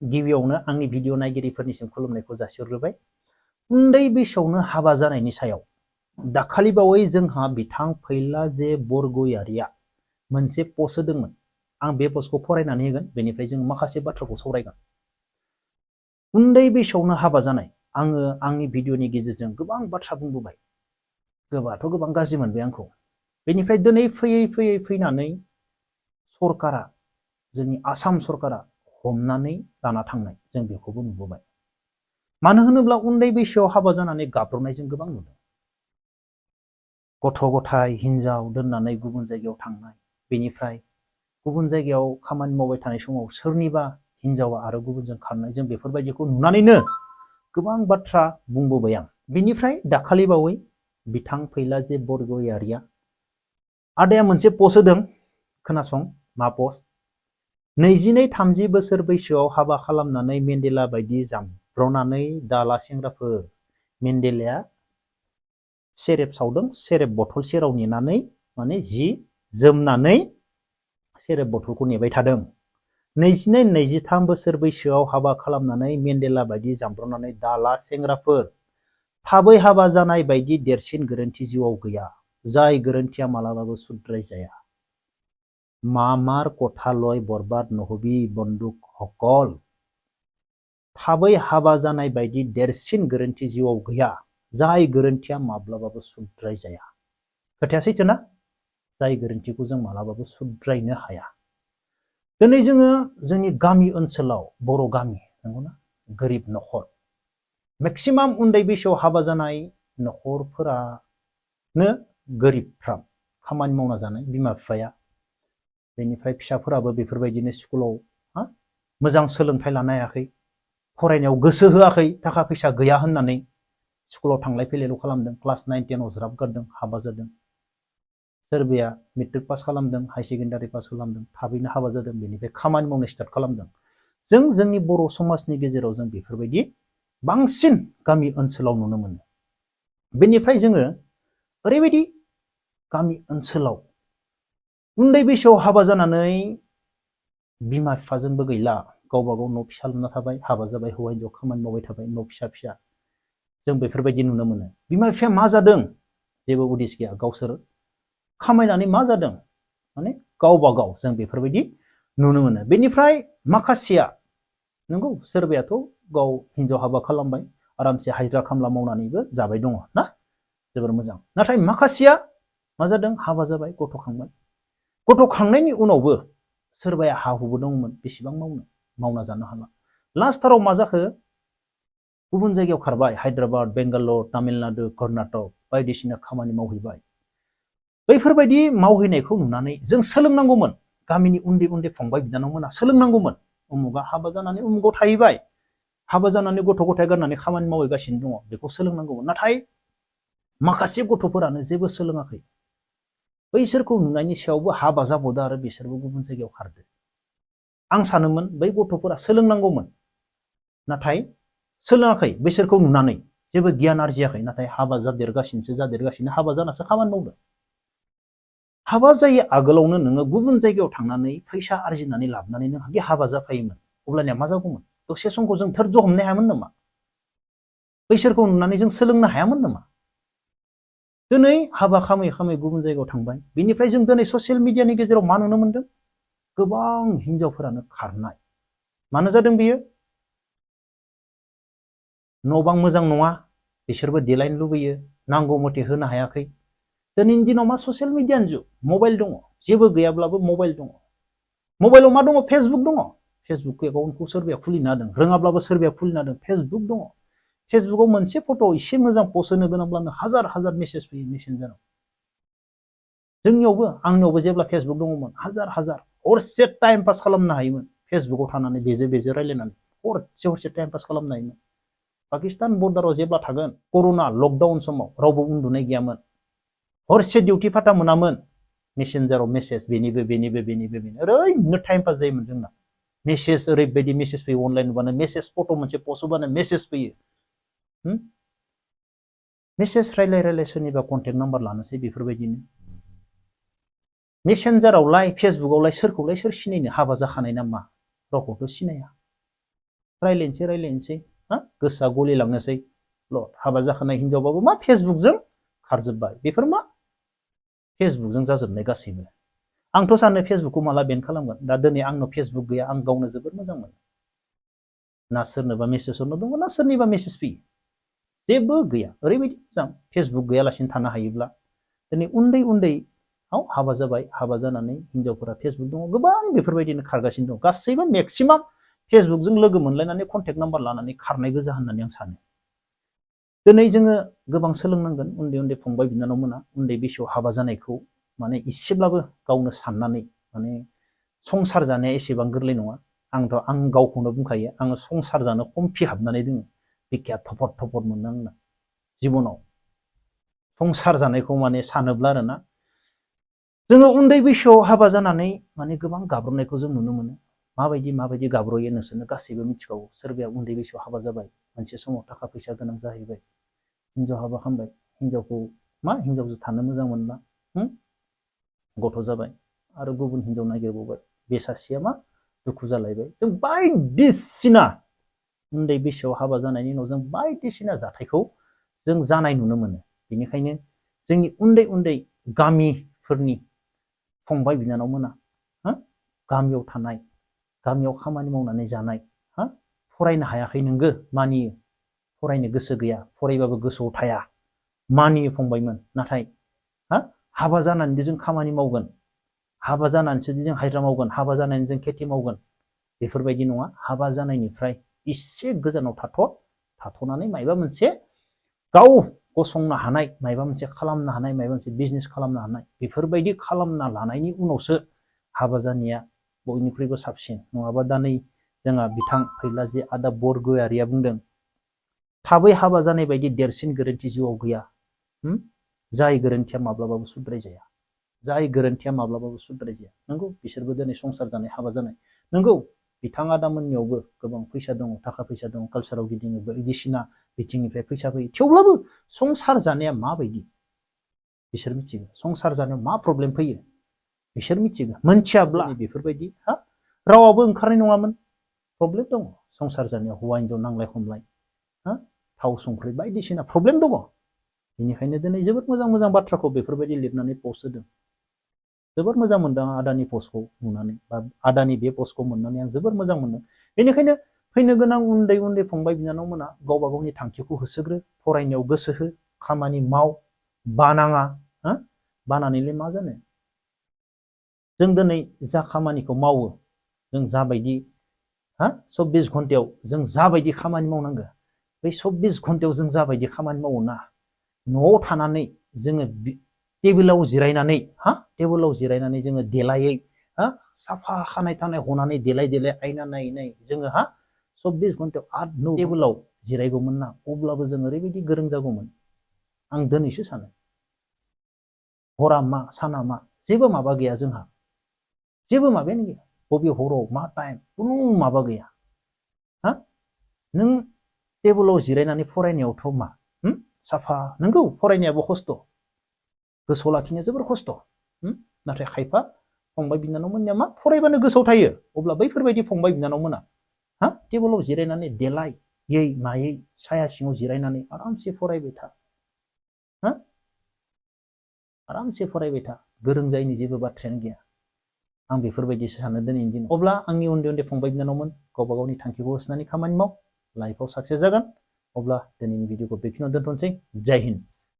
गिबियावनो आंनि भिडिअ नायगिरिफोरनिसिम खुलुमनायखौ जासिहरग्रोबाय। उन्दै बैसोआवनो हाबा जानायनि सायाव दाखालि बावै जोंहा बिथां फैलाजे बरगयारिया मोनसे पस्ट होदोंमोन। आं बे पस्टखौ फरायनानै होगोन, बेनिफ्राय जों माखासे बाथ्राखौ सावरायगोन। उन्दै बैसोआवनो हाबा जानाय, आङो आंनि भिडिअनि गेजेरजों गोबां बाथ्रा बुंबोबाय, गोबां गाज्रि मोनबाय आंखौ। बेनिफ्राय दिनै फैयै फैनानै सरकारा, जोंनि आसाम सरकारा हमनानै लाना थांनाय जों बेखौबो नुबोबाय। मानो होनोब्ला उन्दै बैसोआव हाबा जानानै गाब्रनाय जों गोबां नुदों। गथ' गथाय हिनजाव दोननानै गुबुन जायगायाव थांनाय, बेनिफ्राय गुबुन जायगायाव खामानि मावबाय थानाय समाव सोरनिबा हिनजावा आरो गुबुनजों खारनाय, जों बेफोरबायदिखौ नुनानैनो गोबां बाथ्रा बुंबोबाय आं। बिनिफ्राय दाखालि बावै बिथां फैलाजे बरगयारिया आदाया मोनसे पस्ट होदों, खोनासं मा पस्ट। 22-30 बोसोर बैसोआव हाबा खालामनानै मेन्डेला बायदि जामब्रनानै दाला सेंग्राफोर। मेन्डेलाया सेरेब सावदों, सेरेब बथल सेराव नेनानै माने जि जोमनानै सेरेब बथलखौ नेबाय थादों। 22-23 बोसोर बैसोआव हाबा खालामनानै मेन्डेला बायदि जामब्रनानै दाला सेंग्राफोर। थाबै हाबा जानाय बायदि देरसिन गोरोन्थि जिउआव गैया, जाय गोरोन्थिया मालाबाबो सुद्राय जाया। मामार कथालय बरबाद নহবি बन्दुक हकल। थाबै हाबा जानाय बायदि देरसिन गोरोन्थि जिउआव गैया, जाय गोरोन्थिया माब्लाबाबो सुद्राय जाया। खोथाया सैथो ना? जाय गोरोन्थिखौ जों मालाबाबो सुद्रायनो हाया। दिनै जोङो जोंनि गामि ओनसोलाव, बर' गामि, नंगौना, गोरिब न'खर, मेक्सिमाम उन्दै बैसोआव हाबा जानाय न'खरफोरानो गोरिबफ्रा, खामानि मावना जानाय बिमा बिफाया। बेनिफ्राय फिसाफोराबो बेफोरबायदिनो स्कुलाव मोजां सोलोंथाइ लानो हायाखै, फरायनायाव गोसो होआखै, थाखा फैसा गैया होननानै स्कुलाव थांलाय फैलायल' खालामदों, क्लास 9-10आव ज्राब गारदों, हाबा जादों। सोरबाया मेट्रिक पास खालामदों, हाई सेकेन्डारि पास खालामदों, थाबैनो हाबा जादों, बेनिफ्राय खामानि मावनो स्टार्ट खालामदों। जोंनि बर' समाजनि गेजेराव जों बेफोरबायदि बांसिन गामि ओनसोलाव नुनो मोनो। बेनिफ्राय जोङो ओरैबायदि गामि ओनसोलाव उन्दै बैसोआव हाबा जानानै बिमा बिफाजोंबो गैला, गावबा गाव न' फिसा लुना थाबाय, हाबा जाबाय, हौवा हिनजाव खामानि मावबाय थाबाय, न' फिसा जों बेफोरबायदि नुनो मोनो। बिमा बिफाया मा जादों जेबो उदिस गैया, गावसोर खामायनानै मा जादों माने गावबा गाव, जों बेफोरबायदि नुनो मोनो। बेनिफ्राय माखासेया नंगौ, सोरबायाथ' गाव हिनजाव हाबा खालामबाय, आरामसे हाजिरा खामला मावनानैबो जाबाय दङ ना, जोबोर मोजां। नाथाय माखासेया मा जादों, हाबा जाबाय, गथ' खांबाय, गथ' खांनायनि उनावबो सोरबाया हा हुबो दंमोन, बेसेबां मावना जानो हाला। लास्टाराव मा जाखो, गुबुन जायगायाव खारबाय, हायद्राबाद, बेंगालर, तामिलनाडु, कर्नाटक बायदिसिना खामानि मावहैबाय। बैफोरबायदि मावहैनायखौ नुनानै जों सोलोंनांगौमोन, गामिनि उन्दै उन्दै फंबाय बिनानावमोना सोलोंनांगौमोन। उमुगा हाबा जानानै उमुगाव थाहैबाय, हाबा जानानै गथ' गथाय गारनानै खामानि मावहैगासिनो दङ, बेखौ सोलोंनांगौमोन। नाथाय माखासे गथ'फोरानो जेबो सोलोङाखै, बैसोरखौ नुनायनि सायावबो हाबा जाबावदो आरो बिसोरबो गुबुन जायगायाव खारदो। आं सानोमोन बै गथ'फोरा सोलोंनांगौमोन, नाथाय सोलोङाखै, बैसोरखौ नुनानै जेबो गियान आरजियाखै, नाथाय हाबा जादेरगासिनो हाबा जानासो खामानि मावदों। हाबा जायै आगोलावनो नोङो गुबुन जायगायाव थांनानै फैसा आरजिनानै लाबोनानै नों जुदि हाबा जाफायोमोन, अब्लानिया मा जागौमोन, दसे समखौ जों धोर्ज हमनो हायामोन नामा? बैसोरखौ नुनानै जों सोलोंनो हायामोन नामा? दिनै हाबा खामै खामै गुबुन जायगायाव थांबाय, बेनिफ्राय जों दिनै ससियेल मिडियानि गेजेराव मा नुनो मोनदों, गोबां हिनजावफोरानो खारनाय। मानो जादों बियो? न' बां मोजां नङा, बिसोरबो देलायनो लुबैयो, नांगौ मथे होनो हायाखै। दिनैनि दिनाव मा, ससियेल मिडियानि जुग, मबाइल दङ, जेबो गैयाब्लाबो मबाइल दङ। मबाइलाव मा दङ, फेसबुक दङ। फेसबुक एकाउन्टखौ सोरबाया खुलिना होदों, रोङाब्लाबो सोरबाया खुलिना होदों, फेसबुक दङ। फेसबुकाव मोनसे फट' एसे मोजां पस्ट होनो गोनांब्लानो हाजार मेसेज फैयो मेसेन्जाराव। जोंनियावबो, आंनियावबो जेब्ला फेसबुक दङमोन, हाजार हरसे टाइम पास खालामनो हायोमोन, फेसबुकाव थानानै बेजो रायलायनानै हरसे टाइम पास खालामनो हायोमोन। पाकिस्तान बर्डाराव जेब्ला थागोन, कर'ना लकडाउन समाव रावबो उन्दुनाय गैयामोन, हरसे डिउटि फाटा मोनामोन, मेसेन्जाराव मेसेज, बेनिबो ओरैनो टाइम पास जायोमोन जोंना। मेसेज, ओरैबायदि मेसेज फैयो, अनलाइन नुबानो मेसेज, फट' मोनसे पस्ट होबानो मेसेज फैयो। मेसेज रायलाय सोरनिबा कन्टेक्ट नाम्बार लानोसै, बेफोरबायदिनो। मेसेन्जारावलाय, फेसबुकावलाय सोरखौलाय सोर सिनायनो, हाबा जाखानाय नामा? रावखौथ' सिनाया। रायलायनोसै गोसोआ गलिलांनोसै हाबा जाखानाय हिनजावबाबो मा फेसबुकजों खारजोब्बाय बेफोर मा फेसबुकजों जाजोबनाय गासैबो आंथ' सानो फेसबुकखौ माला बेन खालामगोन दा दिनै आंनाव फेसबुक गैया आं गावनो जोबोद मोजां मोनो ना सोरनोबा मेसेज हरनो दङ ना सोरनिबा मेसेज फैयो जेबो गैया ओरैबायदि मोजां फेसबुक गैयालासिनो थानो हायोब्ला दिनै उन्दै उन्दैआव हाबा जाबाय हाबा जानानै हिनजावफोरा फेसबुक दङ गोबां बेफोरबायदिनो खारगासिनो दं गासैबो मेक्सिमाम फेसबुकजों लोगो मोनलायनानै कन्टेक्ट नाम्बार लानानै खारनाय गोजा होननानै आं सानो दिनै जोङो गोबां सोलोंनांगोन उन्दै उन्दै फंबाय बिनानावमोना उन्दै बैसोआव हाबा जानायखौ माने एसेब्लाबो गावनो साननानै माने संसार जानाया एसेबां गोरलै नङा आं गावखौनो बुंखायो आङो संसार जानो खमफि हाबनानै दोङो बिखाया थपट थपट मोनो आंना जिबनाव संसार जानायखौ माने सानोब्ला आरोना जोङो उन्दै बैसोआव हाबा जानानै माने गोबां गाब्र'नायखौ जों नुनो मोनो माबायदि गाब्र'यो नोंसोरनो गासैबो मिथिखागौ सोरबाया उन्दै बैसोआव हाबा जाबाय मोनसे समाव थाखा फैसा गोनां जाहैबाय हिनजाव हाबा खालामबाय हिनजावखौ हिनजावजों थानो मोजां मोनला गथ' जाबाय आरो गुबुन हिनजाव नागिरबावबाय बे सासेया दुखु जालायबाय जों बायदिसिना उन्दै बैसोआव हाबा जानायनि उनाव जों बायदिसिना जाथायखौ जों जानाय नुनो मोनो बेनिखायनो जोंनि उन्दै उन्दै गामिफोरनि फंबाय बिनानावमोना गामियाव थानाय गामियाव खामानि मावनानै जानाय फरायनो हायाखै नोंगो मानियो फरायनो गोसो गैया फरायबाबो गोसोआव थाया मानियो फंबायमोन नाथाय हाबा जानानैदि जों खामानि मावगोन हाबा जानानैसो जों हाजिरा मावगोन हाबा जानानै जों खेथि मावगोन बेफोरबायदि नङा हाबा जानायनिफ्राय एसे गोजानाव थाथ'नानै मायबा मोनसे गाव गसंनो हानाय मायबा मोनसे खालामनो हानाय मायबा मोनसे बिजनेस खालामनो हानाय बेफोरबायदि खालामना लानायनि उनावसो हाबा जानाया बयनिख्रुइबो साबसिन नङाबा दा नै जोंहा बिथां फैलाजि आदा बरगयारिया बुंदों थाबै हाबा जानाय बायदि देरसिन गोरोन्थि जिउआव गैया जाय गोरोन्थिया माब्लाबाबो सुद्राय जाया जाय गोरोन्थिया माब्लाबाबो सुद्राय जाया नंगौ बिसोरबो दिनै संसार जानाय हाबा जानाय नंगौ बिथां आदामोननियावबो गोबां फैसा दङ थाखा फैसा दङ कालसाराव गिदिङो बायदिसिना बिथिंनिफ्राय फैसा फैयो थेवब्लाबो संसार जानाया माबायदि बिसोर मिथिगौ संसार जानायाव मा प्रब्लेम फैयो बिसोर मिथिगौ मोनथियाब्ला बेफोरबायदि रावाबो ओंखारनाय नङामोन प्रब्लेम दङ संसार जानायाव हौवा हिनजाव नांलाय खमलाय थाव संख्रि बायदिसिना प्रब्लेम दङ बेनिखायनो दिनै जोबोद मोजां मोजां बाथ्राखौ बेफोरबायदि लिरनानै पस्ट होदों जोबोद मोजां मोनदों आदानि पस्टखौ नुनानै बा आदानि बे पस्टखौ मोननानै आं जोबोद मोजां मोनदों बेनिखायनो फैनो गोनां उन्दै उन्दै फंबाय बिनानावमोना गावबा गावनि थांखिखौ होसोग्रो फरायनायाव गोसो हो खामानि माव बानाङा बानानैलाय मा जानो जों दिनै जा खामानिखौ मावो जों जाबायदि 24 घन्टायाव जों जाबायदि खामानि मावनांगौ बै 24 घन्टायाव जों जाबायदि खामानि मावो ना न'आव थानानै जोङो टेबोलाव जिरायनानै जोङो देलायै साफा खानाय थानाय हनानै देलाय आयना नायै जोङो 24 घन्टायाव 8-9 टेबोलाव जिरायगौमोन ना अब्लाबो जों ओरैबायदि गोरों जागौमोन आं दिनैसो सानो हरा मा साना मा जेबो माबा गैया जोंहा जेबो माबायानो गैया बबे हराव मा टाइम खुनु माबा गैया नों टेबोलाव जिरायनानै फरायनायावथ' मा साफा नंगौ फरायनायाबो खस्थ' गोसोआव लाखिनाया जोबोर खस्थ' नाथाय खायफा फंबाय बिनानावमोननिया मा फरायबानो गोसोआव थायो अब्ला बैफोरबायदि फंबाय बिनानावमोना टेबोलाव जिरायनानै देलायै मायै साया सिङाव जिरायनानै आरामसे फरायबाय था आरामसे फरायबाय था गोरों जायिनि जेबो बाथ्रायानो गैया आं बेफोरबायदिसो सानो दिनैनि दिनाव अब्ला आंनि उन्दै उन्दै फंबाय बिनानावमोन गावबा गावनि थांखिखौ होसोनानै खामानि माव लाइफआव साक्सेस जागोन अब्ला दिनैनि भिडिअखौ बेखिनियाव दोनथ'नोसै जय हिन्द